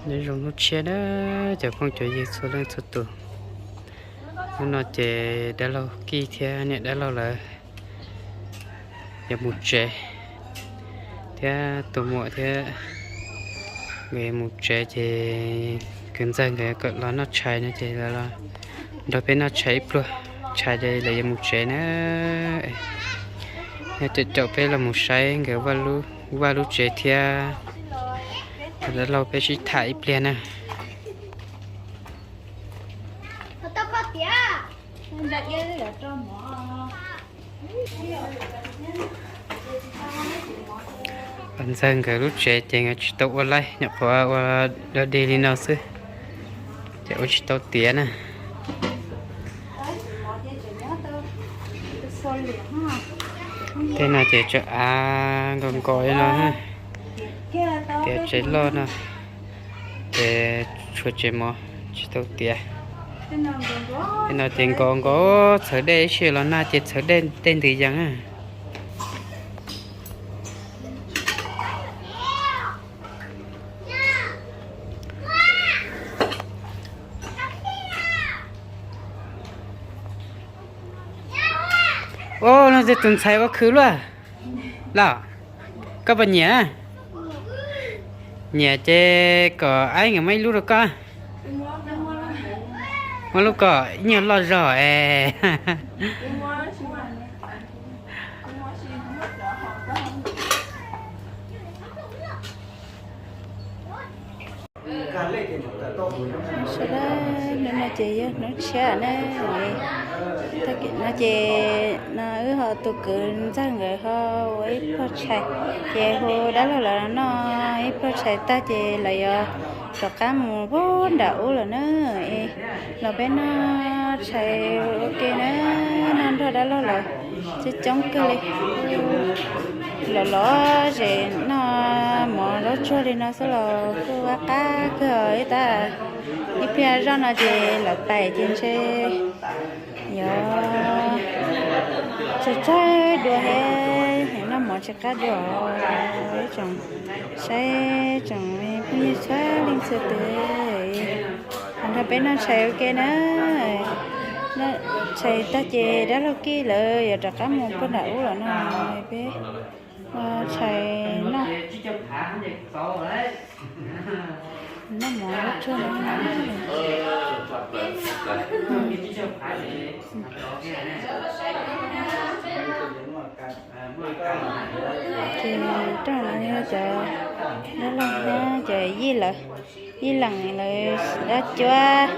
Nyob zoo hnub tshiab na cov phooj cov ywg txhua leej txhua tus. Hnub no ces dab laug Kij thiab niam dab laug lawv yuav mus tsev, thiab tus muam thiab nkawd yuav mus tsev ces kwv ntxawg nkawd kom los noj tshais no ces los nrog peb noj tshais ib pluag, tshais ces lawv yuav mus tsev na. Yog caum caum peb los mus saib nkawd vaj lub tsev thiab dab laug peb sib tham ib pliag na. Ntxawg nkawd lub tsev ces nkawd tsis tau ua laib, nyuam qhuav ua dog dig li no xwb, ces ua tsis tau tiav na. Tej no ces tseem av nkaus nkaus li no, tiav tsev loj no ces tshuav tsev mov tsis tau tiav. Tej no ces nkaus nkaus txhawv dej ib si los nag ces txhawv dej tej ntws yees na. Ua no ces tus ntxhais ua khwv luaj los. Koj puas nyiam? Nyiam ces kom aib nkawd muab ib lub rau koj. Muab lub kom ib nyuag loj zog es. Sawv daws, hnub no ces yog hnub tshiab na, tag kis no ces no wb ho tus kwv ntxawg nkawd ho ua ib pluag tshais, ces hu dab laug lawv noj ib pluag tshais tag ces lawv yuav rov qab mus puag nram ub lawm na. Los peb noj tshais ua ke na, noj nrog dab laug lawv coob coob kawg li. Los los zem noj mov zaub tsuag li no xwb los kuj qab qab kawg ib tag. Ib pliag zoj no ces lawv pais ces ntshe yuav tsawg tsawg dua thiab, noj mov tsis qab dua. Ib tsoom saib tsoom phooj ywg txhua leej txhua tus, nrog peb noj tshais ua ke na. Noj tshais tag ces dab laug Kij lawv yuav rov qab mus puag nram ub lawm no, peb ua tshais noj. Noj mov zaub tsuag no. Ces rau no yog cov dab laug thiab cov yij lawm, yij lees lawv dab cuab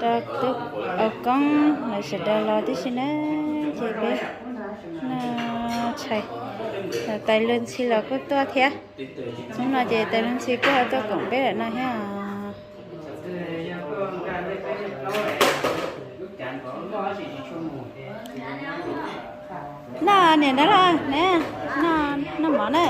rau tub Au Koob lawv sawv daws los tib si na. Ces peb noj tshais, tais Luag Ntxhi los kuj tuaj thiab. Hnub no ces tais Luag Ntxhi kuj ho tuaj koom peb lawm no thiab. Noj niam dab laug, noj mov na.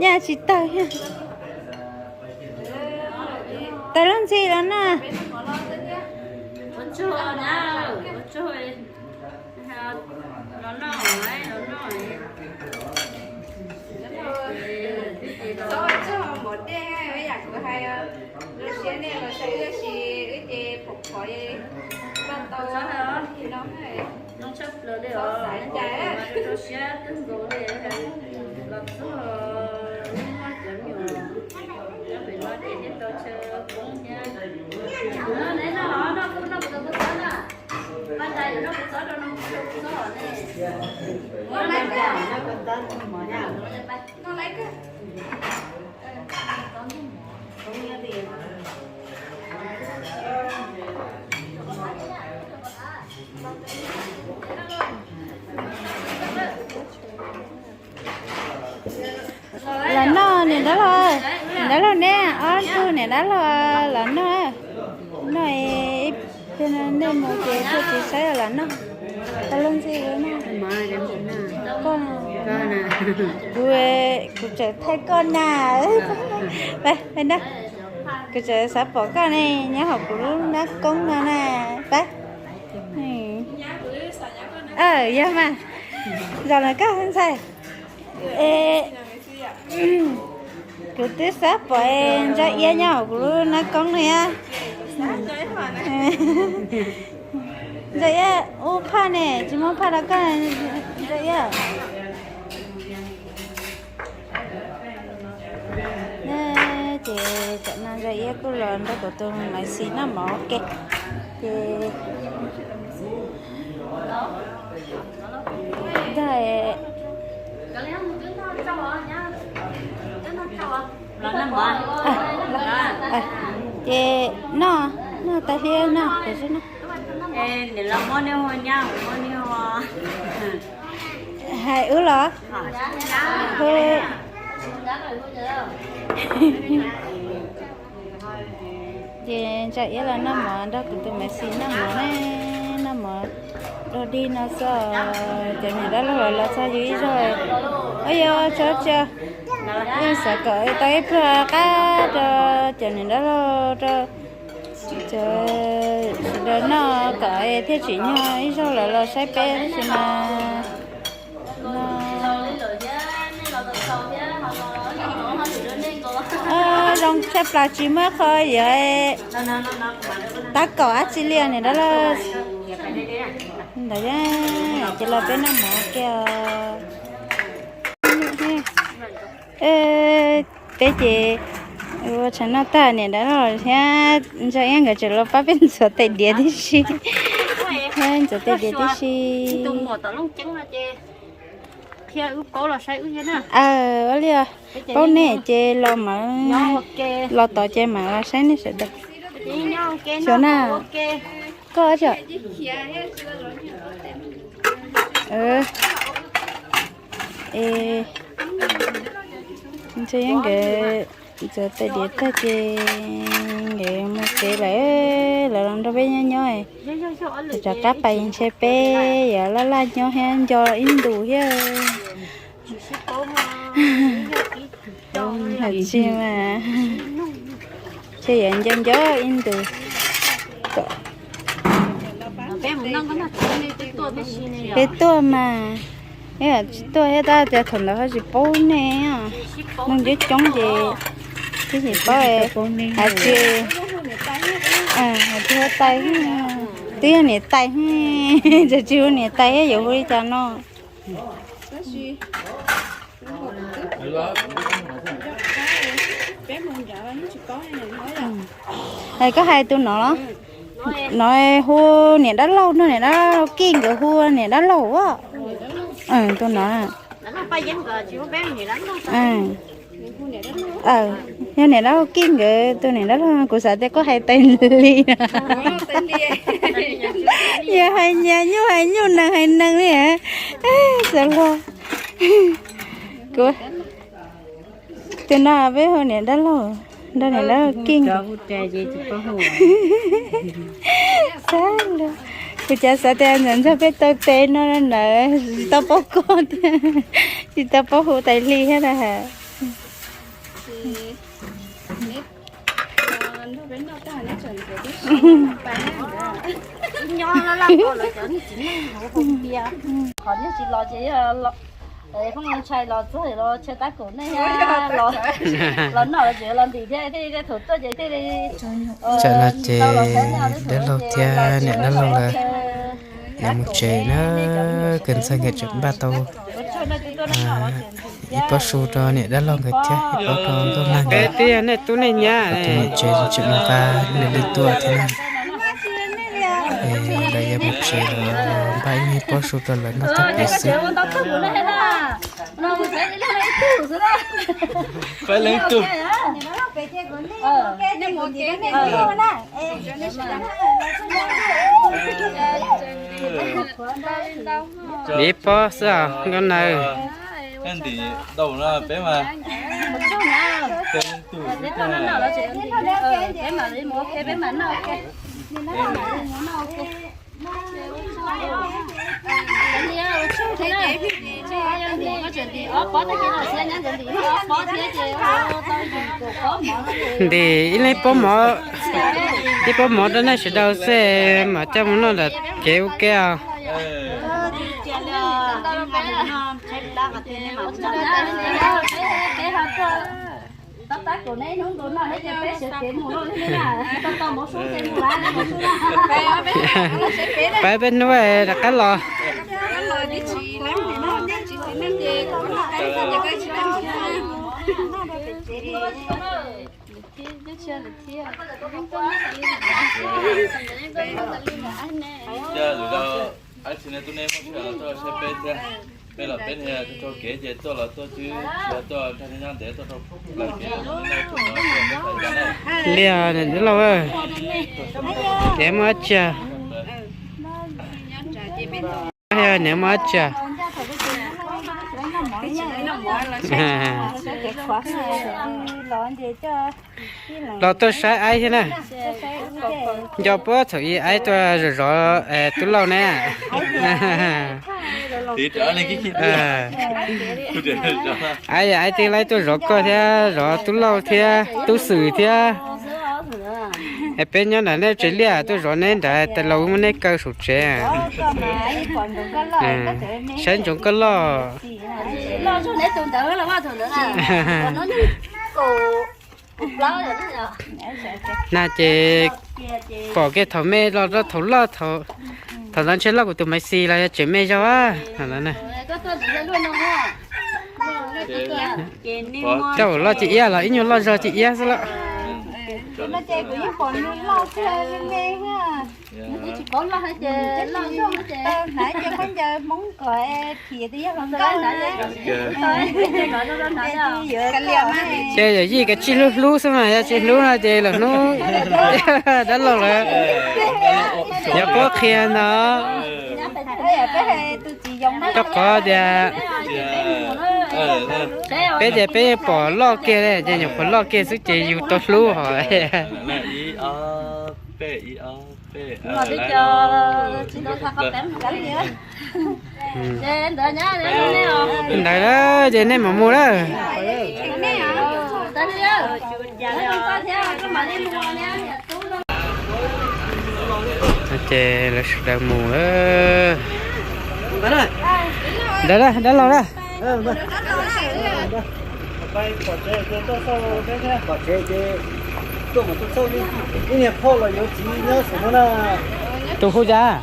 Nyaj tsis tawg. Tais Luag Ntxhi los noj. Txhob txog mov dej, yam kuv hais, lub siab nej los saib, tab sis wb ces phom phom tau tau no. Txhob xav cas rau siab twb nkaus li los txog, muaj cov nyuam nyob pem no ces thiaj tau chaw poob thiab. Noj kuv txob na, Paj Ntais yuav noj kuv txob rau no, kuv rau kuv txob ne. Los noj niam dab laug, niam dab laug neb ob tug niam dab laug los noj. Noj ib pliag nej mus ces thiaj tsis saib los noj. Tais Luag Ntxhi, koj, kuv, kuv tseem thaij koj na. Pab, kuv tseem xav pom koj ne, nyob hauv kuv lub nab koob no na. Pab. Yog mas, zaum no koj ntxhais. Es kuv twb xav pom Ntsa Iab nyob hauv kuv lub nab koob no. Ntsa Iab, ua phaj ne, tsis muaj phaj rau koj, Ntsa Iab. Ces tam no Ntsa Iab kuj los nrog kuv tus Maiv Xis noj mov ua ke. Ces ntag, ces noj, noj tas thiab noj, kuv xwb noj. Hais wb los? Ces Ntsa Iab los noj mov nrog kuv tus Maiv Xis noj mov ne, noj mov dog dig no xwb. Cov niam dab laug los txog yus ib zaug. Ua yog tso tsia, yeej xav kom tau ib pluag qab rau cov niam dab laug, rau cov sawv daws noj kom thiaj tsim nyog ib zaug lawv los saib peb tab sis mas zoo tshaj plaws tsis muaj qhov yuav tab kaum dab tsi li niam dab laug. Ntawd ces los peb noj mov kiag. Peb ces ua tsav noj tag niam dab laug thiab Ntsa Iab nkawd tseem los pab peb ntxuav tais diav tib si. Ntxuav tais diav tib si. Ua li, paub nej ces los mas, los tod ces mam los saib nej sawv daws. Xyov na, koj, es, Ntsa Iab nkawd ntxuav tais diav tag ces nkawd mus tsev lawm, lawv los nrog peb nyob nyob. Rov qab pais ntshe peb yuav laj laj nyob thiab nco ib ntus thiab. Tsis mas, ntshe yuav nco nco ib ntus. Peb tuaj mas, tsis tuaj thiab tab tias thaum ntawd ho tsis paub nej, neeg coob coob ces twb tsis paub, hais tsis, hais tsis hu tais, twb yog niam tais, tsis hu niam tais yuav hu li cas no. Hais koj hais tus no los, no hu niam dab laug no, niam dab laug Kij nkawd hu niam dab laug. Tus no, yog niam dab laug Kij nkawd tus niam dab laug, kuv xav tias koj hais tais li. Yog hais nyias nyuj hais nyuj, nees hais nees li. Xav luag, kuv, tus no peb hu niam dab laug, nrog niam dab laug Kij. Xav luag, kuv cas xav tias ntxawm nrog peb taw tes no na, tsis tau paub koj thiab, tsis tau paub hu tais li thiab na. Qhov nej tsis los ces phooj ywg ntshai los txog los tshaj tab kaum nej los noj los tseem los ntim thiab, thiaj li thaum tuaj ces thiaj li, tsam no ces dab laug thiab niam dab laug lawv yuav mus tsev na, kwv ntxawg nkawd tseem npaj tau ib pob su rau niam dab laug nkawd thiab ib pob rau nkauj nag nkawd. Twb yog nej tub nej nyab, tus niam tsev tseem mus nqa lwm lwm tuaj thiab na. Es lawv yuav mus tsev los npaj ib pob su rau lawv noj tag kis xwb. Ib pob xwb os nkauj nawb. Ntim ib leeg pob mov, ib pob mov rau nej sawv daws xwb mas coj mus noj ntawm kev ua ke os. Pab peb hnub rov qab los. Liaj, niam tub laug, ces muaj dab tsi? Niam muaj dab tsi? Los tuaj saib aib thiab na. Nco puab thaum ub aib tuaj zov zov tub lauj ne. Aib, aib twb laib tuaj zov koj thiab zov tub lauj thiab tub xwm thiab. Es peb nyob nram nej tsev liaj tuaj zov neb nrad, tais laus muab neb kaw saum tsev. Saib ntsoov koj loj. Na ces pom kiag thaum me los rau thaum loj, thaum ntawd ntshe loj kuv tus Maiv Xis los yog tseem me zog a. Coj loj ci iab los ib nyuag loj zog ci iab xwb lauj. Ces yawm yij kav tsij hlub hlub xwb mas, yog tsis hlub no ces lwm hnub dab laug lawm yog puab qhia ntag. Rau qhov tias peb tias peb pom loj kiag ces nyuam qhuav loj kiag xwb ces yus tau hlub hos. Ntawd ces nej mam mus lawm. Ces lawv sawv daws mus lawm. Ntawd dab laug na. Tus hu cas?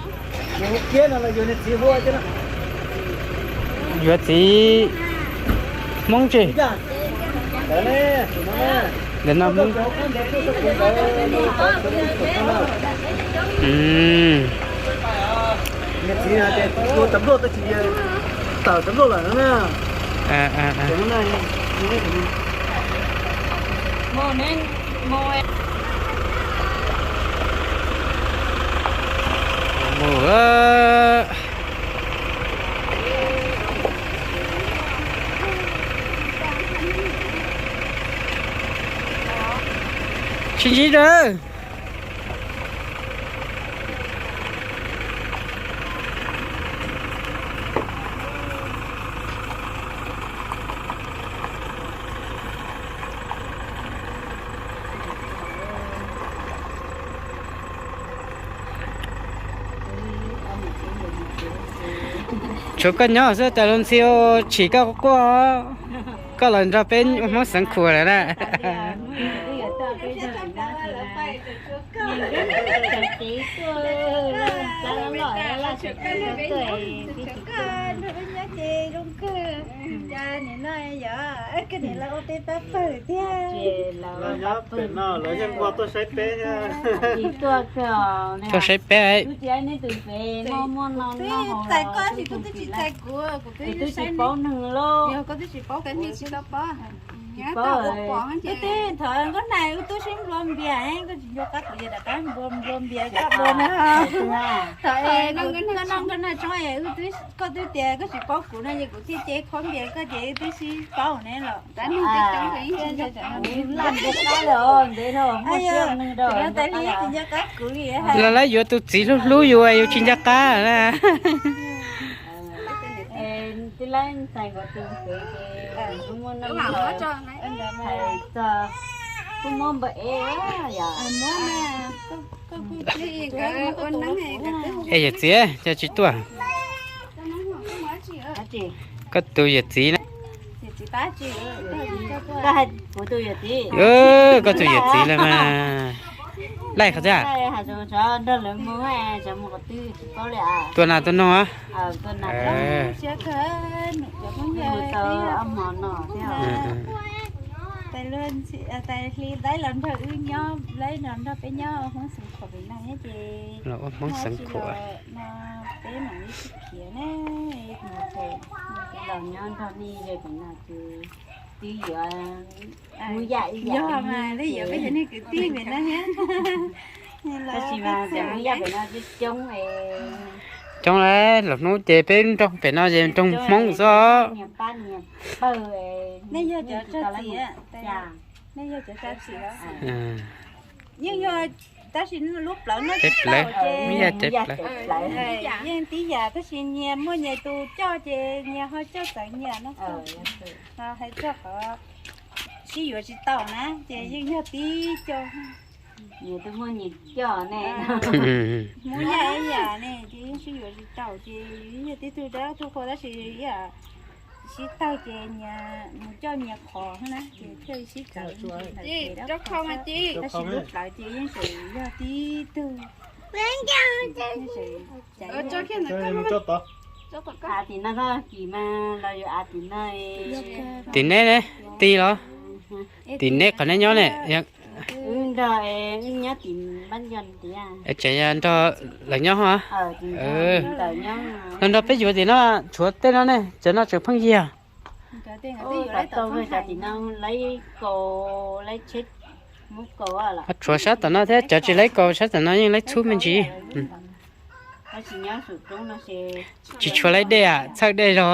Yuav txiv Hmoob tsi? Ntawm no Hmoob. Mus. Sib ntsib dawb. Tshuav koj nyob xwb tas lub ntxhi tshim koj quaj quaj, koj los nrog peb ua Hmoob xeev khuam lawm na. Tuaj saib peb. Wb twb thaum nkauj nag wb twb sib nplua npias, koj tsis nco qab kuv yog daim qab nplua npias koj dua na. Thaum koj noj nkauj nag tsoob es wb twb, koj twb tias koj tsis paub kuv no ces kuv thiaj cev khob npias koj ces wb twb sib paub ne los. Tab sis nco qab kuv li. Los lawv yuav tus txiv hlub hlub yus yus tsis nco qab na. Twb lab ntxhais nkaus tus pem ces muaj noj muab, hais txog kuj muab npawg ev yom. Es yawm txiv, cas tsis tuaj? Koj tus yawm txiv na. Koj hais kuv tus yawm txiv. Koj tus yawm txiv lawm mas. Laij qhov txhia? Nrog lawv mus, mus qhov twg tsis paub li. Tua nas tua noog. Tais hli laib los nrog wb nyob, laib los nrog peb nyob Hmoob xeev khuam pem no thiab ces los ua Hmoob xeev khuam no, peb mam li sib khiav ne. Los nyob nrog nej ze pem no ces twb yuav mus yam ib yam, yog mas twb yuav peb cov niag kwv tij pem no thiab. Tab sis mas mus yam pem no coob coob. Coob lawm, los hnub ces peb nroog pem no ces nroog Hmoob xwb. Nej yog cov tso txiv, nej yog cov tso txiv. Yeej yog, tab sis lub plawv no tsis tau ces yeej tib yam, tab sis nyias muaj nyias tus coj ces nyias ho coj txawv nyias no. Hais txog qhov sib yuav tsis tau na ces yeej yog tib co. Nyias twb muaj nyias coj ne. Muaj nyias ib yam ne ces yeej sib yuav tsis tau ces yog tib tug dab tug qhua tab sis sib tawg ces nyias mus coj nyias qhov na ces thiaj li sib tawv. Tab sis lub plawv ces yeej tseem yog tib tug. Tim no, tim no, tim neb ne, tim los, tim neb qhov neb nyob ne. Wb nrog, wb nyob tim npab nco tiag. Tseem yog nrog lawv nyob hos. Los nrog peb yuav tim no, tshuav tej no ne, cov no tseem pheej yig. Tim no laib kaus, laib tsheb, muab kaus. Tshuav sab tom no thiab, cov tsis laib kaus sab tom no yeej laib txhub me ntsis. Tsis tshua laib dej, txhawj dej zog.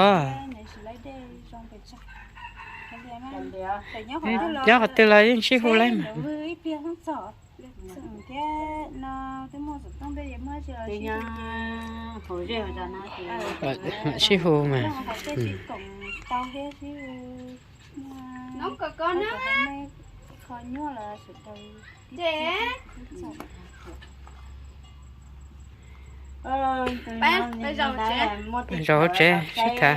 Nyob qhov twg los yeej sib hu laib mas. Sib hu mas. Zaum hauv tsev sib tham.